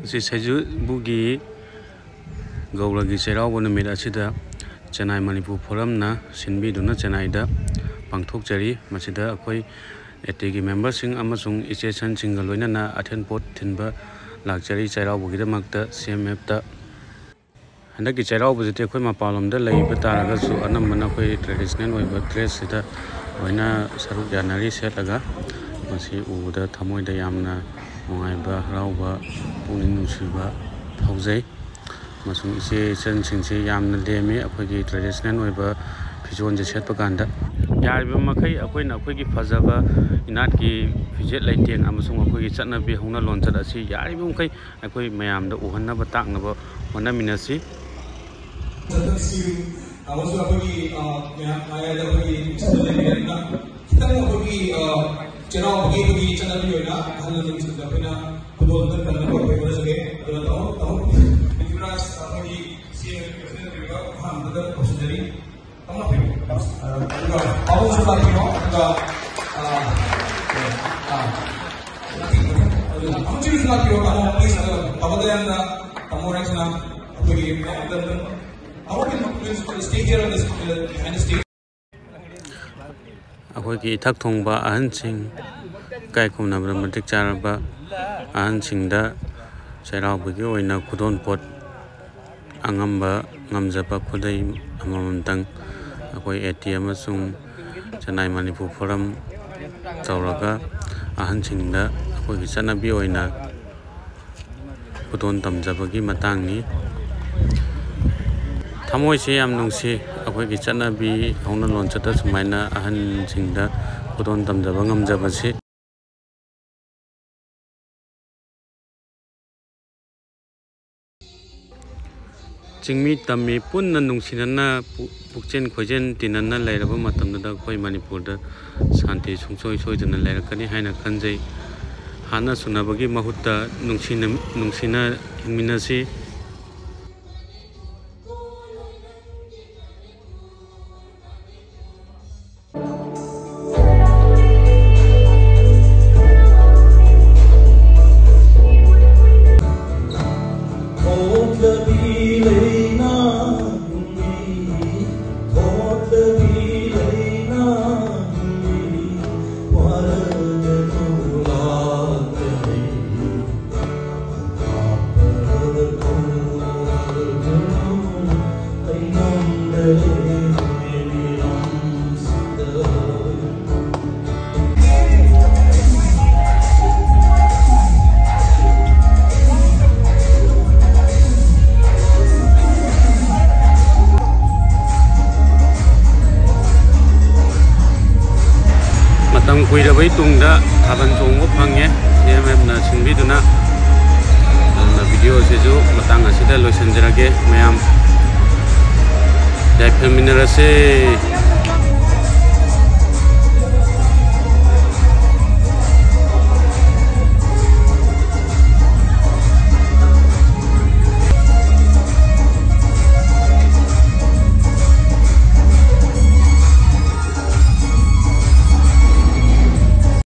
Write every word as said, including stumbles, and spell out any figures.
ꯉꯁꯤ ꯁꯖꯤꯕꯨꯒꯤ ꯒꯧꯔꯒꯤ ꯆꯩꯔꯥꯎꯕ ꯅꯨꯃꯤꯠ ꯑꯁꯤꯗ ꯆꯦꯟꯅꯥꯏ ꯃꯅꯤꯄꯨꯔ ꯐꯣꯔꯝꯅ ꯁꯤꯟꯕꯤꯗꯨꯅ ꯆꯦꯟꯅꯥꯏꯗ ꯄꯥꯡꯊꯣꯛꯆꯔꯤ꯫ ꯃꯁꯤꯗ ꯑꯩꯈꯣꯏ ꯑꯦ ꯇꯤꯒꯤ ꯃꯦꯝꯕꯔꯁꯤꯡ ꯑꯃꯁꯨꯡ ꯏꯆꯦ ꯏꯆꯟꯁꯤꯡꯒ ꯂꯣꯏꯅꯅ ꯑꯊꯦꯟ ꯄꯣꯠ ꯊꯤꯟꯕ ꯂꯥꯛꯆꯔꯤ꯫ ꯆꯩꯔꯥꯎꯕꯒꯤꯗꯃꯛꯇ ꯁꯤ ꯑꯦꯝ ꯑꯦꯐꯇ ꯍꯟꯗꯛꯀꯤ ꯆꯩꯔꯥꯎꯕꯁꯤꯗꯤ ꯑꯩꯈꯣꯏ ꯃꯄꯥꯟꯂꯣꯝꯗ ꯂꯩꯕ ꯇꯥꯔꯒꯁꯨ ꯑꯅꯝꯕꯅ ꯑꯩꯈꯣꯏ ꯇ꯭ꯔꯦꯗꯤꯁꯅꯦꯜ ꯑꯣꯏꯕ ꯗ꯭ꯔꯦꯁꯁꯤꯗ ꯂꯣꯏꯅ ꯁꯔꯨꯛ ꯌꯥꯅꯔꯤ ꯁꯦꯠꯂꯒ꯫ ꯃꯁꯤ ꯎꯕꯗ ꯊꯃꯣꯏꯗ ꯌꯥꯝꯅ ꯅꯨꯡꯉꯥꯏꯕ, ꯍꯔꯥꯎꯕ, ꯄꯨꯛꯅꯤꯡ ꯅꯨꯡꯁꯤꯕ ꯐꯥꯎꯖꯩ꯫ ꯑꯃꯁꯨꯡ ꯏꯆꯦ ꯏꯆꯟꯁꯤꯡꯁꯤ ꯌꯥꯝꯅ ꯂꯦꯝꯃꯤ ꯑꯩꯈꯣꯏꯒꯤ ꯇ꯭ꯔꯦꯗꯤꯁꯅꯦꯜ ꯑꯣꯏꯕ ꯐꯤꯖꯣꯜꯁꯦ ꯁꯦꯠꯄ ꯀꯥꯟꯗ꯫ ꯌꯥꯔꯤꯕ ꯃꯈꯩ ꯑꯩꯈꯣꯏꯅ ꯑꯩꯈꯣꯏꯒꯤ ꯐꯖꯕ ꯏꯅꯥꯠꯀꯤ ꯐꯤꯖꯦꯠ ꯂꯩꯇꯦꯡ ꯑꯃꯁꯨꯡ ꯑꯩꯈꯣꯏꯒꯤ ꯆꯠꯅꯕꯤ ꯍꯧꯅ ꯂꯣꯟꯆꯠ ꯑꯁꯤ ꯌꯥꯔꯤꯕ ꯃꯈꯩ ꯑꯩꯈꯣꯏ ꯃꯌꯥꯝꯗ ꯎꯍꯟꯅꯕ, ꯇꯥꯛꯅꯕ ꯍꯣꯠꯅꯃꯤꯟꯅꯁꯤ꯫ ꯑꯃꯁꯨꯡ ꯑꯩꯈꯣꯏꯒꯤ, ꯑ, ꯃꯌꯥꯝ ꯃꯌꯥꯏꯗ ꯑꯩꯈꯣꯏꯒꯤ ꯃꯤꯁꯤꯗ ꯂꯩꯕꯤꯔꯛꯏꯅ ꯈꯤꯇꯪ ꯑꯩꯈꯣꯏꯒꯤ, ꯑ, ꯆꯩꯔꯥꯎꯕꯒꯤ ꯑꯩꯈꯣꯏꯒꯤ ꯆꯠꯅꯕꯤ ꯑꯣꯏꯅ ꯑꯍꯜ ꯂꯃꯟꯁꯤꯡꯗ ꯑꯩꯈꯣꯏꯅ ꯈꯨꯗꯣꯜ ꯀꯟꯅꯕ ꯑꯩꯈꯣꯏ ꯍꯣꯠꯅꯖꯒꯦ꯫ ꯑꯗꯨꯅ ꯇꯥꯃꯣ, ꯇꯥꯃꯣ ꯌꯨꯕꯔꯥꯖ ꯑꯩꯈꯣꯏꯒꯤ ꯁꯤ ꯑꯦꯝ ꯑꯦꯐꯀꯤ ꯄ꯭ꯔꯁꯤꯗꯦꯟꯠ ꯑꯣꯏꯕ ꯑꯍꯥꯟꯕꯗ ꯀꯧꯁꯤꯟꯖꯔꯤ꯫ ꯇꯥꯃꯣ ꯂꯥꯛꯄꯤꯔꯣ꯫ ꯑꯗꯨꯒ ꯄꯥꯕꯨꯡꯁꯨ ꯂꯥꯛꯄꯤꯔꯣ꯫ ꯑꯗꯨꯒ, ꯑ, ꯑ, ꯑꯗꯨꯒ ꯇꯥꯃꯣ ꯆꯤꯔꯨꯁꯨ ꯂꯥꯛꯄꯤꯔꯣ꯫ ꯇꯥꯃꯣ, please, ꯑꯗꯨꯒ ꯇꯥꯃꯣ ꯗꯌꯥꯅꯟꯗ, ꯇꯥꯃꯣ ꯔꯦꯡꯁꯅꯥ, ꯑꯩꯈꯣꯏꯒꯤ ꯃꯌꯥꯝꯗ ꯑꯗꯨꯝ ꯇꯥꯃꯣ ꯀꯩꯅꯣ, stage here on the, uh, behind the stage. ꯑꯩꯈꯣꯏꯒꯤ ꯏꯊꯛ ꯊꯣꯡꯕ ꯑꯍꯟꯁꯤꯡ, ꯏꯀꯥꯏ ꯈꯨꯝꯅꯕꯗ ꯃꯇꯤꯛ ꯆꯥꯔꯕ ꯑꯍꯟꯁꯤꯡꯗ ꯆꯩꯔꯥꯎꯕꯒꯤ ꯑꯣꯏꯅ ꯈꯨꯗꯣꯜ ꯄꯣꯠ ꯑꯉꯝꯕ ꯉꯝꯖꯕ ꯈꯨꯗꯩ ꯑꯃꯃꯝꯇꯪ ꯑꯩꯈꯣꯏ ꯑꯦ ꯇꯤ ꯑꯃꯁꯨꯡ ꯆꯦꯟꯅꯥꯏ ꯃꯅꯤꯄꯨꯔ ꯐꯣꯔꯝ ꯇꯧꯔꯒ ꯑꯍꯟꯁꯤꯡꯗ ꯑꯩꯈꯣꯏꯒꯤ ꯆꯠꯅꯕꯤ ꯑꯣꯏꯅ ꯈꯨꯗꯣꯜ ꯇꯝꯖꯕꯒꯤ ꯃꯇꯥꯡꯅꯤ꯫ ꯊꯃꯣꯏꯁꯦ ꯌꯥꯝ ꯅꯨꯡꯁꯤ꯫ ꯑꯩꯈꯣꯏꯒꯤ ꯆꯠꯅꯕꯤ ꯍꯧꯅ ꯂꯣꯟꯆꯠꯇ ꯁꯨꯃꯥꯏꯅ ꯑꯍꯟꯁꯤꯡꯗ ꯈꯨꯗꯣꯜ ꯇꯝꯖꯕ ꯉꯝꯖꯕꯁꯤ꯫ ꯆꯤꯡꯃꯤ ꯇꯝꯃꯤ ꯄꯨꯟꯅ ꯅꯨꯡꯁꯤꯅꯅ ꯄꯨ-, ꯄꯨꯛꯆꯦꯟ ꯈꯣꯏꯖꯦꯟ ꯇꯤꯟꯅꯅ ꯂꯩꯔꯕ ꯃꯇꯝꯗꯨꯗ ꯑꯩꯈꯣꯏ ꯃꯅꯤꯄꯨꯔꯗ ꯁꯥꯟꯇꯤ ꯁꯨꯡꯁꯣꯏ ꯁꯣꯏꯗꯅ ꯂꯩꯔꯛꯀꯅꯤ ꯍꯥꯏꯅ ꯈꯟꯖꯩ꯫ ꯍꯥꯠꯅ ꯁꯨꯅꯕꯒꯤ ꯃꯍꯨꯠꯇ ꯅꯨꯡꯁꯤꯅ-, ꯅꯨꯡꯁꯤꯅ ꯍꯤꯡꯃꯤꯟꯅꯁꯤ꯫ ꯀꯨꯏꯔꯕꯩ ꯇꯨꯡꯗ ꯊꯥꯕꯜ ꯆꯣꯡꯕ ꯐꯪꯉꯦ, ꯁꯤ ꯑꯦꯝ ꯑꯦꯐꯅ ꯁꯤꯟꯕꯤꯗꯨꯅ꯫ ꯑꯗꯨꯅ ꯚꯤꯗꯤꯑꯣꯁꯤꯁꯨ ꯃꯇꯥꯡ ꯑꯁꯤꯗ ꯂꯣꯏꯁꯤꯟꯖꯔꯒꯦ꯫ ꯃꯌꯥꯝ ꯌꯥꯏꯐꯃꯤꯟꯅꯔꯁꯦ꯫